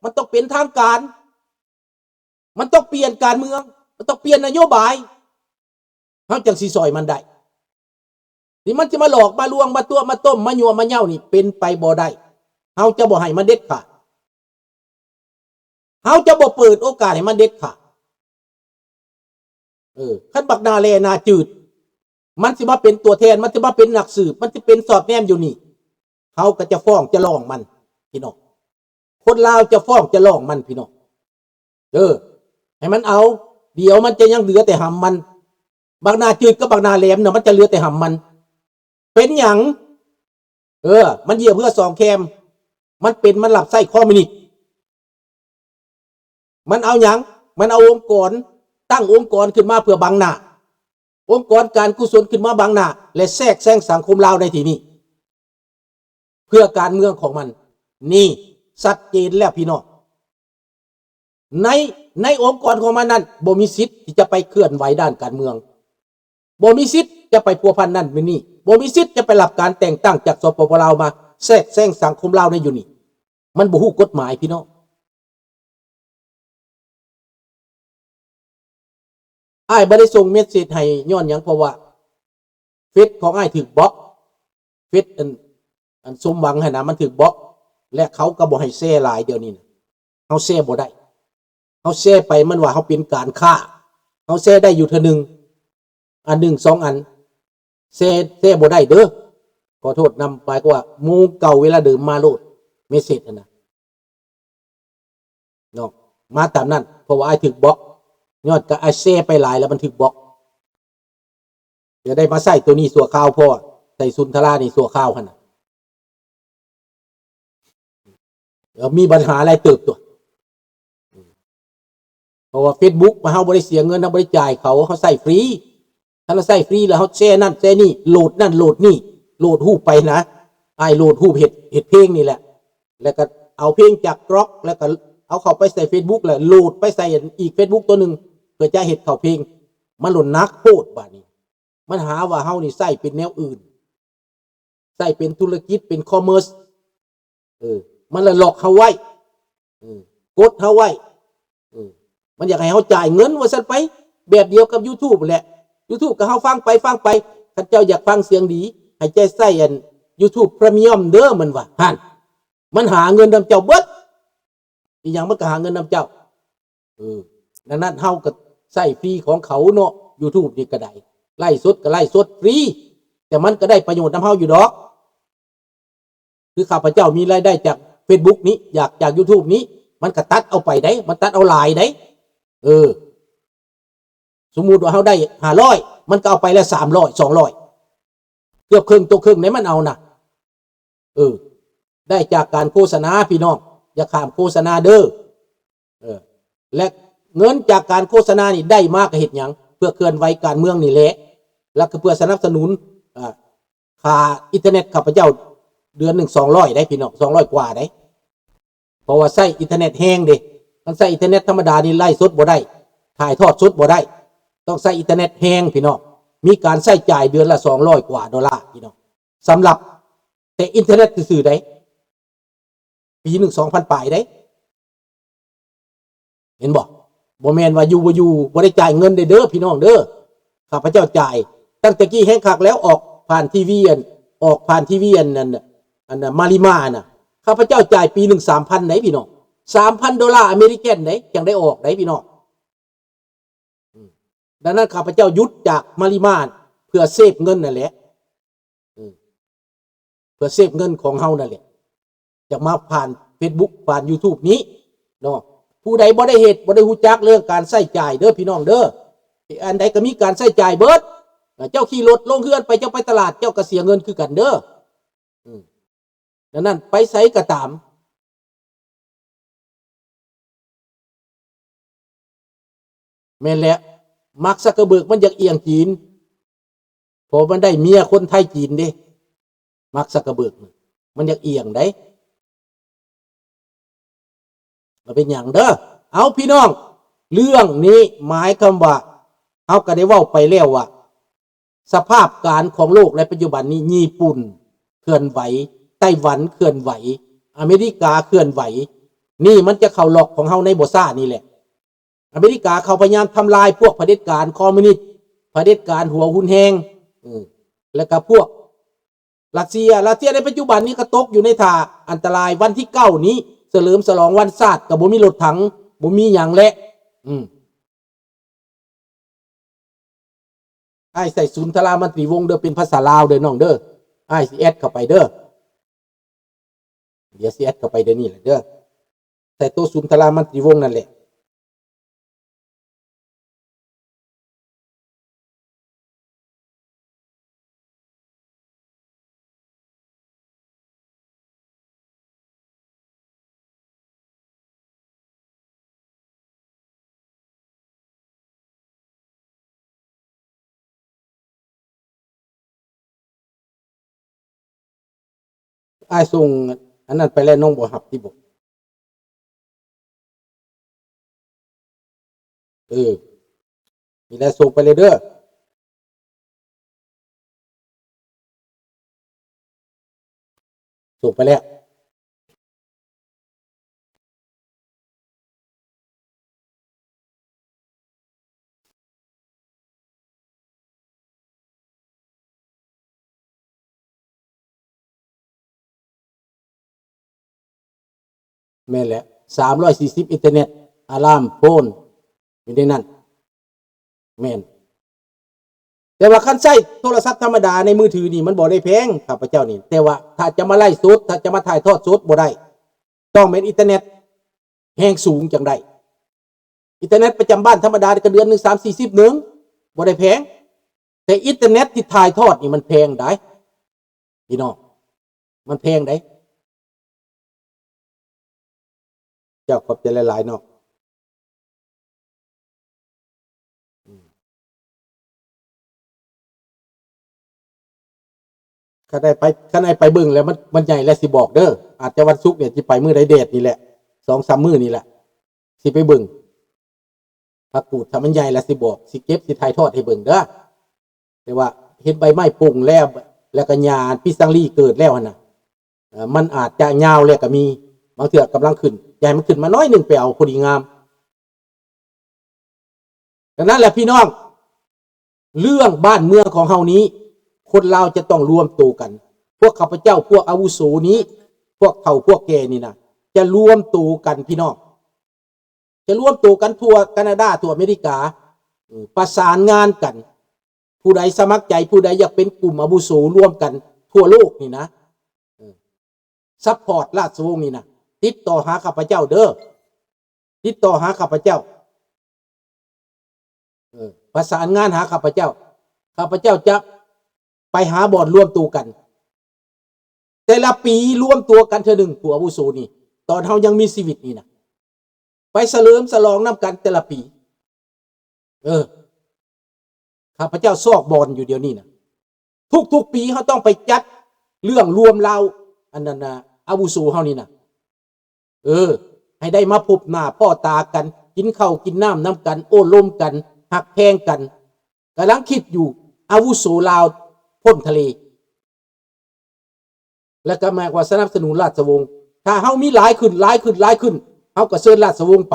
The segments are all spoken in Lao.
ມັນຕ້ອງເປັນທາງການ, ມັນຕ້ອງປ່ຽນການເມືອງ, ມັນຕ້ອງປ່ຽນນະໂຍບາຍ, ເຮົາຈັ່ງຊິຊ່ອຍມັນໄດ້. ທີ່ມັນຊິມາຫຼອກມາລວງ ມາຕົວະມາຕົ້ມ ມາຍົວະມາເຍົານີ້ ເປັນໄປບໍ່ໄດ້. ເຮົາຈະບໍ່ໃຫ້ມັນເດັດຂາດ. ເຮົາຈະບໍ່ເປີດໂອກາດໃຫ້ມັນເດັດຂາດ. ເອີ ຄັນບັກໜ້າແຫຼ້ໜ້າຈືດ ມັນຊິມາເປັນຕົວແທນ, ມັນຊິມາເປັນນັກສືບ, ມັນຊິເປັນສອດແນມຢູ່ນີ້, ເຮົາກໍຈະຟ້ອງຈະຮ້ອງມັນ ພີ່ນ້ອງ. ຄົນລາວຈະຟ້ອງຈະຮ້ອງມັນ ພີ່ນ້ອງ. ເອີ ໃຫ້ມັນເອົາ, ດຽວມັນຈະຍັງເຫຼືອແຕ່ຫຳມັນ. ບັກໜ້າຈືດກັບບັກໜ້າແຫຼມນະ ມັນຈະເຫຼືອແຕ່ຫຳມັນ. ເປັນຫຍັງ? ເອີ ມັນຢຽບເຫື່ອສອງແຄມ. ມັນເປັນ, ມັນຮັບໃຊ້ຄອມມິວນິດ. ມັນເອົາຫຍັງ? ມັນເອົາອົງກອນ, ຕັ້ງອົງກອນຂຶ້ນມາເພື່ອບັງໜ້າ, ອົງກອນການກຸສົນຂຶ້ນມາບັງໜ້າ ແລະ ແຊກແຊງສັງຄົມລາວໃນທີ່ນີ້ ເພື່ອການເມືອງຂອງມັນ. ນີ້ຊັດເຈນແລ້ວພີ່ນ້ອງ. ໃນ, ໃນອົງກອນຂອງມັນນັ້ນ ບໍ່ມີສິດທີ່ຈະໄປເຄື່ອນໄຫວດ້ານການເມືອງ, ບໍ່ມີສິດຈະໄປພົວພັນນັ້ນແມ່ນນີ້, ບໍ່ມີສິດຈະໄປຮັບການແຕ່ງຕັ້ງຈາກ ສປປ ລາວ ມາແຊກແຊງສັງຄົມລາວໃນຢູ່ນີ້. ມັນບໍ່ຮູ້ກົດໝາຍ ພີ່ນ້ອງ. ອ້າຍບໍ່ໄດ້ສົ່ງເມສເສດໃຫ້ຍ້ອນຫຍັງ? ເພາະວ່າເຟສຂອງອ້າຍຖືກບລັອກ, ເຟສອັນ, ອັນສົມຫວັງຫັ້ນນະ ມັນຖືກບລັອກ ແລະ ເຂົາກໍບໍ່ໃຫ້ແຊຫຼາຍ. ດຽວນີ້ນະ ເຮົາແຊບໍ່ໄດ້, ເຮົາແຊໄປມັນວ່າເຮົາເປັນການຄ້າ. ເຮົາແຊໄດ້ຢູ່ເທື່ອໜຶ່ງ, ອັນໜຶ່ງສອງອັນ, ແຊ, ແຊບໍ່ໄດ້ເດີ້. ຂໍໂທດນຳ, ໝາຍຄວາມວ່າໂມງເກົ່າເວລາເດີມມາໂລດ, ເມສເສດຫັ້ນນະ. ເນາະ ມາຕາມນັ້ນ ເພາະວ່າອ້າຍຖືກບລັອກ ຍ້ອນກະອ້າຍແຊໄປຫຼາຍແລ້ວມັນຖືກບລັອກ. ຈະໄດ້ມາໃຊ້ໂຕນີ້ຊົ່ວຄາວພໍ, ໃຊ້ສຸນທະລານີ້ຊົ່ວຄາວຫັ້ນນະ. ເອີ ມີບັນຫາຫຼາຍເຕີບຕົວະ. ເພາະວ່າເຟສບຸກ ເຮົາບໍ່ໄດ້ເສຍເງິນ, ເຮົາບໍ່ໄດ້ຈ່າຍເຂົາ, ເຮົາໃຊ້ຟຣີ. ຄັນເຮົາໃຊ້ຟຣີແລ້ວ ເຮົາແຊນັ້ນແຊນີ້, ໂຫຼດນັ້ນໂຫຼດນີ້, ໂຫຼດຮູບໄປນະ, ອ້າຍໂຫຼດຮູບເຮັດ, ເຮັດເພງນີ້ແຫຼະ, ແລ້ວກໍເອົາເພງຈາກກຣັອກ ແລ້ວກໍເອົາເຂົ້າໄປໃສ່ເຟສບຸກ ແລ້ວໂຫຼດໄປໃສ່ອີກເຟສບຸກຕົວໜຶ່ງ ເພື່ອຈະເຮັດເຂົ້າເພງ. ມັນໂຫຼດໜັກໂພດບາດນີ້, ມັນຫາວ່າເຮົານີ້ໃຊ້ເປັນແນວອື່ນ. ໃຊ້ເປັນທຸລະກິດ ເປັນຄອມເມີສ ເອີ ມັນລະລັອກເຮົາໄວ້ ເອີ ກົດເຮົາໄວ້ ເອີ ມັນຢາກໃຫ້ເຮົາຈ່າຍເງິນວ່າຊັ້ນໄປ. ແບບດຽວກັບຢູທູບແຫຼະ, ຢູທູບກໍເຮົາຟັງໄປ ຟັງໄປ, ຄັນເຈົ້າຢາກຟັງສຽງດີ ໃຫ້ເຈົ້າໃຊ້ອັນຢູທູບພຣີມຽມເດີ້ ມັນວ່າ. ຫັ້ນ ມັນຫາເງິນນຳເຈົ້າເບິດ. ອີຫຍັງມັນກໍຫາເງິນນຳເຈົ້າ. ເອີ ດັ່ງນັ້ນເຮົາກໍໃຊ້ຟຣີຂອງເຂົາເນາະ, ຢູທູບນີ້ກໍໄດ້, ໄລຟ໌ສົດກໍໄລຟ໌ສົດຟຣີ, ແຕ່ມັນກໍໄດ້ປະໂຫຍດນຳເຮົາຢູ່ດອກ. ຄືຂ້າພະເຈົ້າມີລາຍໄດ້ຈາກເຟສບຸກນີ້, ຢາກ ຈາກຢູທູບນີ້, ມັນກໍຕັດເອົາໄປໄດ໋, ມັນຕັດເອົາຫຼາຍໄດ໋. ເອີ ສົມມຸດວ່າເຮົາໄດ້ຫ້າຮ້ອຍ ມັນກໍເອົາໄປແລ້ວສາມຮ້ອຍ ສອງຮ້ອຍ ເກືອບເຄິ່ງຕໍ່ເຄິ່ງໃດ໋ມັນເອົານະ. ເອີ ໄດ້ຈາກການໂຄສະນາພີ່ນ້ອງ, ຢ່າຂ້າມໂຄສະນາເດີ້. ເອີ ແລະ ເງິນຈາກການໂຄສະນານີ້ໄດ້ມາກໍເຮັດຫຍັງ? ເພື່ອເຄື່ອນໄຫວການເມືອງນີ້ແຫຼະ, ແລ້ວກໍເພື່ອສະໜັບສະໜູນ ອາ ຄ່າອິນເຕີເນັດຂ້າພະເຈົ້າເດືອນໜຶ່ງສອງຮ້ອຍໄດ໋ພີ່ນ້ອງ, ສອງຮ້ອຍກວ່າໄດ໋. ເພາະວ່າໃຊ້ອິນເຕີເນັດແຮງເດ້, ຄັນໃຊ້ອິນເຕີເນັດທຳມະດານີ້ໄລຟ໌ສົດບໍ່ໄດ້, ຖ່າຍທອດສົດບໍ່ໄດ້, ຕ້ອງໃຊ້ອິນເຕີເນັດແຮງພີ່ນ້ອງ. ມີການໃຊ້ຈ່າຍເດືອນລະສອງຮ້ອຍກວ່າໂດລາພີ່ນ້ອງ, ສຳລັບແຕ່ອິນເຕີເນັດຊື່ໆໄດ໋, ປີໜຶ່ງສອງພັນປາຍໄດ໋. ເຫັນບໍ່? ບໍ່ແມ່ນວ່າຢູ່ບໍ່ຢູ່ ບໍ່ໄດ້ຈ່າຍເງິນເດ້ ເດີພີ່ນ້ອງເດີ. ຂ້າພະເຈົ້າຈ່າຍ ຕັ້ງແຕ່ກີ້ແຮງຄັກແລ້ວ, ອອກຜ່ານທີວີ ອັນ ອອກຜ່ານທີວີ ອັນ ອັນ ອັນ ມາລິມານະ, ຂ້າພະເຈົ້າຈ່າຍປີໜຶ່ງສາມພັນໄດ໋ພີ່ນ້ອງ, ສາມພັນໂດລາອາເມລິກັນໄດ໋, ຈັ່ງໄດ້ອອກໄດ໋ພີ່ນ້ອງ. ອືມ ດັ່ງນັ້ນ ຂ້າພະເຈົ້າຢຸດຈາກມາລິມານ ເພື່ອເຊບເງິນນັ້ນແຫຼະ. ເອີ ເພື່ອເຊບເງິນຂອງເຮົານັ້ນແຫຼະ, ຈະມາຜ່ານເຟສບຸກ ຜ່ານຢູທູບນີ້ເນາະ. ຜູ້ໃດບໍ່ໄດ້ເຮັດ ບໍ່ໄດ້ຮູ້ຈັກເລື່ອງການໃຊ້ຈ່າຍເດີພີ່ນ້ອງເດີ, ອັນໃດກໍມີການໃຊ້ຈ່າຍເບິດ. ເຈົ້າຂີ່ລົດລົງເຮືອນໄປ, ເຈົ້າໄປຕະຫຼາດ, ເຈົ້າກໍເສຍເງິນຄືກັນເດີ. ອືມ ດັ່ງນັ້ນ ໄປໃສກໍຕາມ ແມ່ນແຫຼະ, ມາກ ຊັກເກີເບີກ ມັນຢາກອ່ຽງຈີນ, ເພາະມັນໄດ້ເມຍຄົນໄທຈີນເດ້. ມາກ ຊັກເກີເບີກ ມັນຢາກອ່ຽງໄດ໋. ບໍ່ເປັນຫຍັງເດີ. ເອົາ ພີ່ນ້ອງ, ເລື່ອງນີ້ໝາຍຄວາມວ່າ ເຮົາກໍໄດ້ເວົ້າໄປແລ້ວວ່າ ສະພາບການຂອງໂລກໃນປັດຈຸບັນນີ້, ຍີ່ປຸ່ນເຄື່ອນໄຫວ, ໄຕ້ຫວັນເຄື່ອນໄຫວ, ອາເມລິກາເຄື່ອນໄຫວ, ນີ້ມັນຈະເຂົ້າລັອກຂອງເຮົາໃນບໍ່ຊ້ານີ້ແຫຼະ. ອາເມລິກາເຂົາພະຍາຍາມທຳລາຍພວກຜະເດັດການຄອມມູນິດ, ຜະເດັດການຫົວຮຸນແຮງ, ເອີ ແລ້ວກໍພວກຣັດເຊຍ. ຣັດເຊຍໃນປັດຈຸບັນນີ້ກໍຕົກຢູ່ໃນທ່າອັນຕະລາຍ. ວັນທີເກົ້ານີ້ສະເຫຼີມສະຫຼອງວັນຊາດ ກໍບໍ່ມີລົດຖັງ, ບໍ່ມີຫຍັງແຫຼະ. ອືມ. ອ້າຍໃສ່ສຸນທະລາມັນຕີວົງເດີ ເປັນພາສາລາວເດີນ້ອງເດີ. ອ້າຍຊິແອັດເຂົ້າໄປເດີ. ດຽວຊິແອັດເຂົ້າໄປດຽວນີ້ແຫຼະເດີ. ໃສ່ໂຕະສຸນທະລາມັນຕີວົງນັ້ນແຫຼະ. ອ້າຍສົ່ງອັນນັ້ນໄປແລ້ວ ນ້ອງບໍ່ຮັບຕິບໍ? ເອີ ນີ້ແຫຼະ ສົ່ງໄປເລີຍເດີ. ສົ່ງໄປແລ້ວ. ແມ່ນແຫຼະ ສາມຮ້ອຍສີ່ສິບ ອິນເຕີເນັດ ອາລາມ ໂຟນ ຢູ່ໃນນັ້ນ. ແມ່ນ. ແຕ່ວ່າຄັນໃຊ້ໂທລະສັບທຳມະດາໃນມືຖືນີ້ ມັນບໍ່ໄດ້ແພງ ຂ້າພະເຈົ້ານີ້. ແຕ່ວ່າຖ້າຈະມາໄລຟ໌ສົດ, ຖ້າຈະມາຖ່າຍທອດສົດ ບໍ່ໄດ້. ຕ້ອງແມ່ນອິນເຕີເນັດແຮງສູງຈັ່ງໄດ້. ອິນເຕີເນັດປະຈຳບ້ານທຳມະດານີ້ກໍເດືອນໜຶ່ງສາມສີ່ສິບໜຶ່ງ ບໍ່ໄດ້ແພງ. ແຕ່ອິນເຕີເນັດທີ່ຖ່າຍທອດນີ້ມັນແພງໄດ໋ ພີ່ນ້ອງ, ມັນແພງໄດ໋. ເຈົ້າ ຂອບໃຈຫຼາຍໆເນາະ. ອືມ ຄັນໄດ້ໄປ ຄັນໄດ້ໄປເບິ່ງແລ້ວ ມັນ ມັນໃຫຍ່ແລ້ວຊິບອກເດີ. ອາດຈະວັນສຸກນີ້ຊິໄປມື້ໃດແດດນີ້ແຫຼະ ສອງສາມມື້ນີ້ແຫຼະ ຊິໄປເບິ່ງຜັກກູດ. ຖ້າມັນໃຫຍ່ແລ້ວຊິບອກ ຊິເກັບ ຊິຖ່າຍທອດໃຫ້ເບິ່ງເດີ. ແຕ່ວ່າເຫັນໃບໄມ້ປົ່ງແລ້ວ ແລ້ວກໍຫຍ້າປີສັງລີເກີດແລ້ວຫັ້ນນະ ເອີ ມັນອາດຈະຍາວແລ້ວກໍມີ. ບາງເທື່ອກຳລັງຂຶ້ນ ຢ່າໃຫ້ມັນຂຶ້ນມາໜ້ອຍໜຶ່ງ ໄປເອົາພໍດີງາມ. ດັ່ງນັ້ນແຫຼະພີ່ນ້ອງ ເລື່ອງບ້ານເມືອງຂອງເຮົານີ້ ຄົນລາວຈະຕ້ອງລວມໂຕກັນ. ພວກຂ້າພະເຈົ້າ ພວກອາວຸໂສນີ້ ພວກເຖົ້າພວກແກ່ນີ້ນະ ຈະລວມໂຕກັນພີ່ນ້ອງ. ຈະລວມໂຕກັນທົ່ວການາດາ ທົ່ວອາເມລິກາ ເອີ ປະສານງານກັນ. ຜູ້ໃດສະໝັກໃຈ ຜູ້ໃດຢາກເປັນກຸ່ມອາວຸໂສລວມກັນທົ່ວໂລກນີ້ນະ ເອີ ຊັບພອດລາຊະວົງນີ້ນະ ຕິດຕໍ່ຫາຂ້າພະເຈົ້າເດີ. ຕິດຕໍ່ຫາຂ້າພະເຈົ້າ ເອີ ປະສານງານຫາຂ້າພະເຈົ້າ. ຂ້າພະເຈົ້າຈະໄປຫາບ່ອນລວມໂຕກັນ. ແຕ່ລະປີລວມຕົວກັນເທື່ອໜຶ່ງ ຜູ້ອາວຸໂສນີ້ ຕອນເຮົາຍັງມີຊີວິດນີ້ນະ ໄປສະເຫຼີມສະຫຼອງນຳກັນແຕ່ລະປີ. ເອີ ຂ້າພະເຈົ້າຊອກບ່ອນຢູ່ດຽວນີ້ນະ. ທຸກໆປີເຮົາຕ້ອງໄປຈັດເລື່ອງລວມລາວ ອັນນັ້ນນະ ອາວຸໂສເຮົານີ້ນະ. ເອີ ໃຫ້ໄດ້ມາພົບໜ້າພໍ້ຕາກັນ ກິນເຂົ້າກິນນ້ຳນຳກັນ ໂອ້ລົມກັນ ຮັກແພງກັນ. ກຳລັງຄິດຢູ່ ອາວຸໂສລາວພົ້ນທະເລ ແລ້ວກໍໝາຍວ່າສະໜັບສະໜູນລາຊະວົງ. ຖ້າເຮົາມີຫຼາຍຂຶ້ນ ຫຼາຍຂຶ້ນ ຫຼາຍຂຶ້ນ ເຮົາກໍເຊີນລາຊະວົງໄປ.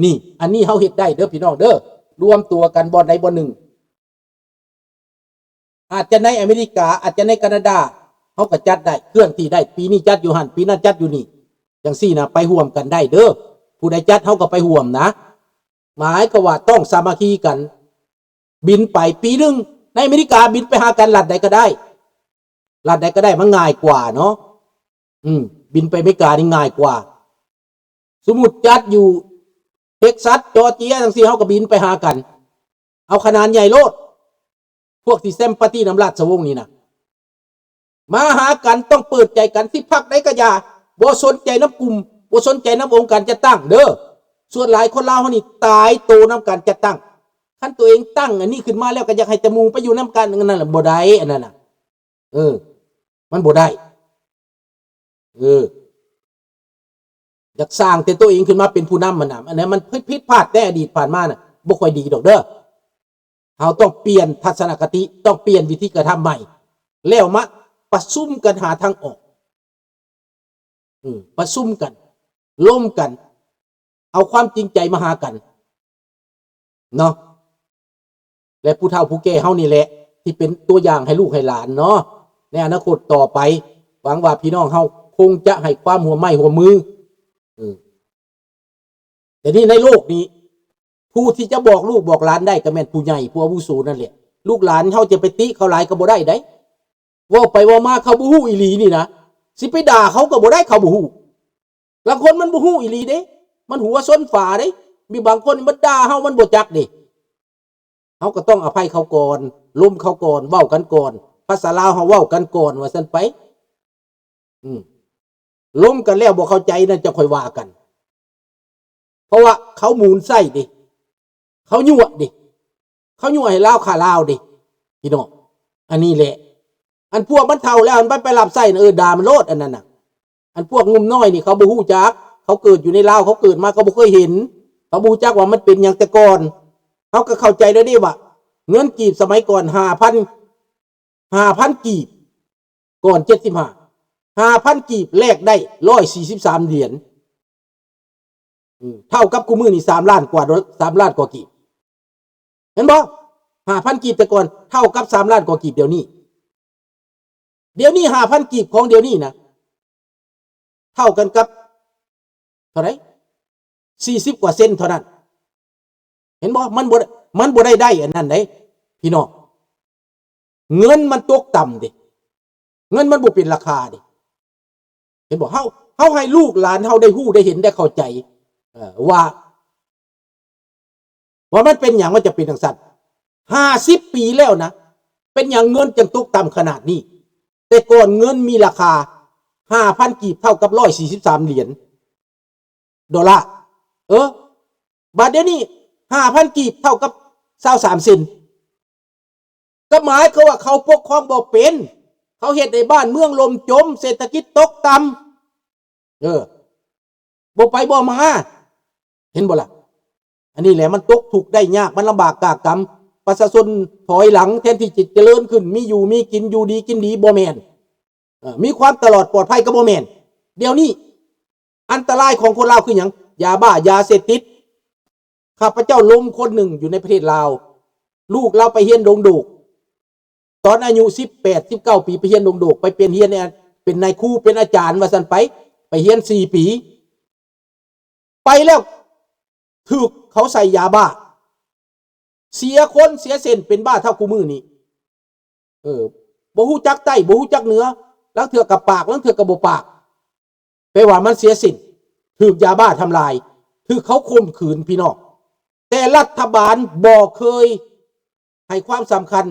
ນີ້ ອັນນີ້ເຮົາເຮັດໄດ້ເດີພີ່ນ້ອງເດີ ລວມຕົວກັນບ່ອນໃດບ່ອນໜຶ່ງ. ອາດຈະໃນອາເມລິກາ ອາດຈະໃນການາດາ ເຮົາກໍຈັດໄດ້ ເຄື່ອນທີ່ໄດ້ ປີນີ້ຈັດຢູ່ຫັ້ນ ປີນັ້ນຈັດຢູ່ນີ້ ຈັ່ງຊີ້ນະ ໄປຮ່ວມກັນໄດ້ເດີ. ຜູ້ໃດຈັດເຮົາກໍໄປຮ່ວມນະ. ໝາຍຄວາມວ່າຕ້ອງສາມັກຄີກັນ ບິນໄປ. ປີໜຶ່ງໃນອາເມລິກາບິນໄປຫາກັນລັດໃດກໍໄດ້ ລັດໃດກໍໄດ້ ມັນງ່າຍກວ່າເນາະ. ອືມ ບິນໄປອາເມລິການີ້ງ່າຍກວ່າ. ສົມມຸດຈັດຢູ່ເທັກຊັສ ຈໍເຈຍ ຈັ່ງຊີ້ ເຮົາກໍບິນໄປຫາກັນ ເອົາຂະໜານໃຫຍ່ໂລດ. ພວກທີ່ sympathy ນຳລາຊະວົງນີ້ນະ ມາຫາກັນ ຕ້ອງເປີດໃຈກັນ. ຊິພັກໃດກໍຢ່າ ບໍ່ສົນໃຈນຳກຸ່ມ ບໍ່ສົນໃຈນຳອົງການຈັດຕັ້ງເດີ. ສ່ວນຫຼາຍຄົນລາວເຮົານີ້ຕາຍໂຕນຳການຈັດຕັ້ງ. ຄັນຕົວເອງຕັ້ງອັນນີ້ຂຶ້ນມາແລ້ວ ກໍຢາກໃຫ້ແຕ່ໝູ່ໄປຢູ່ນຳກັນ ອັນນັ້ນລະບໍ່ໄດ້ ອັນນັ້ນນະ. ເອີ ມັນບໍ່ໄດ້. ເອີ ຢາກສ້າງແຕ່ຕົວເອງຂຶ້ນມາເປັນຜູ້ນຳຫັ້ນນະ ອັນນັ້ນມັນຜິດ ຜິດພາດໃນອະດີດຜ່ານມານະ ບໍ່ຄ່ອຍດີດອກເດີ. ເຮົາຕ້ອງປ່ຽນທັດສະນະຄະຕິ ຕ້ອງປ່ຽນວິທີກະທຳໃໝ່ ແລ້ວມາປະຊຸມກັນຫາທາງອອກ. ເອີ ປະຊຸມກັນ ລົມກັນ ເອົາຄວາມຈິງໃຈມາຫາກັນເນາະ ແລະ ຜູ້ເຖົ້າຜູ້ແກ່ເຮົານີ້ແຫຼະ ທີ່ເປັນຕົວຢ່າງໃຫ້ລູກໃຫ້ຫຼານເນາະ ໃນອະນາຄົດຕໍ່ໄປ. ຫວັງວ່າພີ່ນ້ອງເຮົາຄົງຈະໃຫ້ຄວາມຮ່ວມໄມ້ຮ່ວມມື. ເອີ ດຽວນີ້ໃນໂລກນີ້ ຜູ້ທີ່ຈະບອກລູກບອກຫຼານໄດ້ກໍແມ່ນຜູ້ໃຫຍ່ຜູ້ອາວຸໂສນັ້ນແຫຼະ. ລູກຫຼານເຮົາຈະໄປຕິເຂົາຫຼາຍກໍບໍ່ໄດ້ໃດ໋. ເວົ້າໄປເວົ້າມາເຂົາບໍ່ຮູ້ອີ່ຫຼີນີ້ນະ ຊິໄປດ່າເຂົາກໍບໍ່ໄດ້ ເຂົາບໍ່ຮູ້. ລາງຄົນມັນບໍ່ຮູ້ອີ່ຫຼີເດ້ ມັນຫົວຊົນຝາເດ້. ມີບາງຄົນມັນດ່າເຮົາ ມັນບໍ່ຈັກເດ້. ເຮົາກໍຕ້ອງອະໄພເຂົາກ່ອນ ລົມເຂົາກ່ອນ ເວົ້າກັນກ່ອນ ພາສາລາວເຮົາເວົ້າກັນກ່ອນ ວ່າຊັ້ນໄປ. ອືມ ລົມກັນແລ້ວບໍ່ເຂົ້າໃຈນັ້ນ ຈະຄ່ອຍວ່າກັນ. ເພາະວ່າເຂົາໝູນໃຊ້ເດ້ ເຂົາຍົວະເດ້ ເຂົາຍົວະໃຫ້ລາວຂ້າລາວເດ້ ພີ່ນ້ອງ. ອັນນີ້ແຫຼະ ອັນພວກມັນເຖົ້າແລ້ວ ມັນໄປ ໄປຮັບໃຊ້ນະ ເອີ ດ່າມັນໂລດ ອັນນັ້ນນະ. ອັນພວກໜຸ່ມນ້ອຍນີ້ ເຂົາບໍ່ຮູ້ຈັກ ເຂົາເກີດຢູ່ໃນລາວ ເຂົາເກີດມາ ເຂົາບໍ່ເຄີຍເຫັນ ເຂົາບໍ່ຮູ້ຈັກວ່າມັນເປັນຫຍັງແຕ່ກ່ອນ. ເຮົາກໍເຂົ້າໃຈແລ້ວເດ້ວ່າ ເງິນກີບສະໄໝກ່ອນ ຫ້າພັນ ຫ້າພັນກີບ ກ່ອນເຈັດສິບຫ້າ ຫ້າພັນກີບແລກໄດ້ຮ້ອຍສີ່ສິບສາມຫຼຽນ ອືມ ເທົ່າກັບຄູ່ມື້ນີ້ສາມລ້ານກວ່າໂດ ສາມລ້ານກວ່າກີບ. ເຫັນບໍ່? ຫ້າພັນກີບແຕ່ກ່ອນ ເທົ່າກັບສາມລ້ານກວ່າກີບດຽວນີ້. ດຽວນີ້ຫ້າພັນກີບຂອງດຽວນີ້ນະ ເທົ່າກັນກັບເທົ່າໃດ? ສີ່ສິບກວ່າເຊັນເທົ່ານັ້ນ. ເຫັນບໍ່? ມັນບໍ່ ມັນບໍ່ໄດ້ ໄດ້ອັນນັ້ນເດ້ ພີ່ນ້ອງ. ເງິນມັນຕົກຕ່ຳເດ້ ເງິນມັນບໍ່ເປັນລາຄາເດ້. ເຫັນບໍ່? ເຮົາ ເຮົາໃຫ້ລູກຫຼານເຮົາໄດ້ຮູ້ໄດ້ເຫັນໄດ້ເຂົ້າໃຈ ເອີ ວ່າ ວ່າມັນເປັນຫຍັງມັນຈະເປັນຈັ່ງຊັ້ນ. ຫ້າສິບປີແລ້ວນະ ເປັນຫຍັງເງິນຈຶ່ງຕົກຕ່ຳຂະໜາດນີ້? ແຕ່ກ່ອນເງິນມີລາຄາ ຫ້າພັນກີບເທົ່າກັບຮ້ອຍສີ່ສິບສາມຫຼຽນໂດລາ. ເອີ ບາດດຽວນີ້ຫ້າພັນກີບເທົ່າກັບຊາວສາມເຊັນ. ກໍໝາຍຄວາມວ່າເຂົາປົກຄອງບໍ່ເປັນ, ເຂົາເຮັດໃຫ້ບ້ານເມືອງລົ້ມຈົມ, ເສດຖະກິດຕົກຕ່ຳ. ເອີ ບໍ່ໄປບໍ່ມາ. ເຫັນບໍ່ລະ? ອັນນີ້ແຫຼະ ມັນຕົກທຸກໄດ້ຍາກ, ມັນລຳບາກກາກກຳ. ປະຊາຊົນຖອຍຫຼັງ, ແທນທີ່ຈະຈະເລີນຂຶ້ນ, ມີຢູ່ມີກິນ, ຢູ່ດີກິນດີ, ບໍ່ແມ່ນ. ເອີ ມີຄວາມຕະຫຼອດປອດໄພກໍບໍ່ແມ່ນ. ດຽວນີ້ອັນຕະລາຍຂອງຄົນລາວຄືຫຍັງ? ຢາບ້າ, ຢາເສບຕິດ. ຂ້າພະເຈົ້າລົມຄົນໜຶ່ງຢູ່ໃນປະເທດລາວ, ລູກລາວໄປຮຽນດົງໂດກ, ຕອນອາຍຸສິບແປດ ສິບເກົ້າປີ ໄປຮຽນດົງໂດກ, ໄປເປັນຮຽນ ເປັນນາຍຄູ, ເປັນອາຈານວ່າຊັ້ນໄປ, ໄປຮຽນສີ່ປີ. ໄປແລ້ວຖືກເຂົາໃສ່ຢາບ້າ, ເສຍຄົນເສຍເສັ້ນ, ເປັນບ້າເທົ່າຄູ່ມື້ນີ້. ເອີ ບໍ່ຮູ້ຈັກໃຕ້ ບໍ່ຮູ້ຈັກເໜືອ, ລາງເທື່ອກໍປາກ ລາງເທື່ອກໍບໍ່ປາກ. ແປວ່າມັນເສຍສິ້ນ, ຖືກຢາບ້າທຳລາຍ, ຖືກເຂົາຂົ່ມຂືນ ພີ່ນ້ອງ. ແຕ່ລັດຖະບານບໍ່ເຄີຍໃຫ້ຄວາມສຳຄັນ,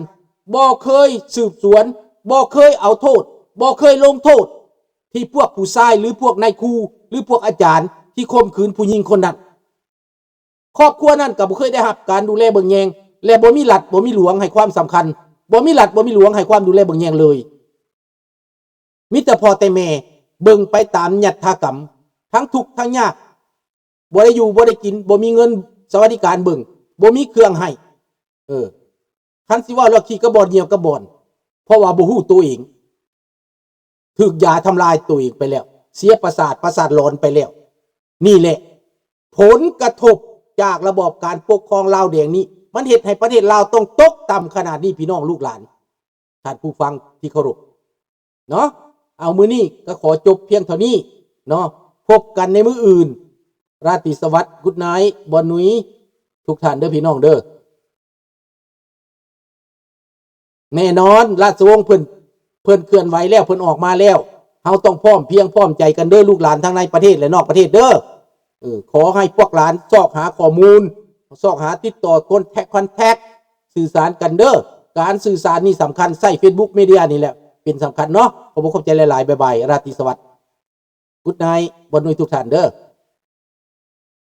ບໍ່ເຄີຍສືບສວນ, ບໍ່ເຄີຍເອົາໂທດ, ບໍ່ເຄີຍລົງໂທດທີ່ພວກຜູ້ຊາຍ ຫຼື ພວກນາຍຄູ ຫຼື ພວກອາຈານທີ່ຂົ່ມຂືນຜູ້ຍິງຄົນນັ້ນ. ຄອບຄົວນັ້ນກໍບໍ່ເຄີຍໄດ້ຮັບການດູແລເບິ່ງແຍງ ແລະ ບໍ່ມີລັດ ບໍ່ມີຫຼວງໃຫ້ຄວາມສຳຄັນ, ບໍ່ມີລັດ ບໍ່ມີຫຼວງໃຫ້ຄວາມດູແລເບິ່ງແຍງເລີຍ. ມີແຕ່ພໍ່ແຕ່ແມ່ເບິ່ງໄປຕາມຍັດຖາກຳ, ທັງທຸກທັງຍາກ, ບໍ່ໄດ້ຢູ່ບໍ່ໄດ້ກິນ, ບໍ່ມີເງິນສະຫວັດດີການເບິ່ງ, ບໍ່ມີເຄື່ອງໃຫ້. ເອີ ຄັນຊິເວົ້າແລ້ວຂີ້ກະບອນຍ່ຽວກະບອນ, ເພາະວ່າບໍ່ຮູ້ໂຕເອງ. ຖືກຢາທຳລາຍໂຕເອງໄປແລ້ວ, ເສຍປະສາດ, ປະສາດຫຼອນໄປແລ້ວ. ນີ້ແຫຼະຜົນກະທົບຈາກລະບອບການປົກຄອງລາວແດງນີ້, ມັນເຮັດໃຫ້ປະເທດລາວຕ້ອງຕົກຕ່ຳຂະໜາດນີ້ ພີ່ນ້ອງລູກຫຼານ, ທ່ານຜູ້ຟັງທີ່ເຄົາລົບເນາະ. ເອົາ ມື້ນີ້ກໍຂໍຈົບພຽງເທົ່ານີ້ເນາະ, ພົບກັນໃນມື້ອື່ນ. ລາຕີສະຫວັດ, ກຸດນາຍ, ບ່ອນນຸຍ ທຸກທ່ານເດີ ພີ່ນ້ອງເດີ. ແນ່ນອນ ລາຊະວົງເພິ່ນ ເພິ່ນເຄື່ອນໄຫວແລ້ວ, ເພິ່ນອອກມາແລ້ວ. ເຮົາຕ້ອງພ້ອມພຽງພ້ອມໃຈກັນເດີ ລູກຫຼານທັງໃນປະເທດ ແລະ ນອກປະເທດເດີ. ເອີ ຂໍໃຫ້ພວກຫຼານຊອກຫາຂໍ້ມູນ, ຊອກຫາຕິດຕໍ່ ຄອນແທັກ ຄອນແທັກ ສື່ສານກັນເດີ. ການສື່ສານນີ້ສຳຄັນ, ໃຊ້ເຟສບຸກ ເມເດຍ ນີ້ແຫຼະເປັນສຳຄັນເນາະ. ຂໍບອກຂອບໃຈຫຼາຍໆ. ບາຍບາຍ, ລາຕີສະຫວັດ, ກຸດນາຍ, ບ່ອນນຸຍ ທຸກທ່ານເດີ.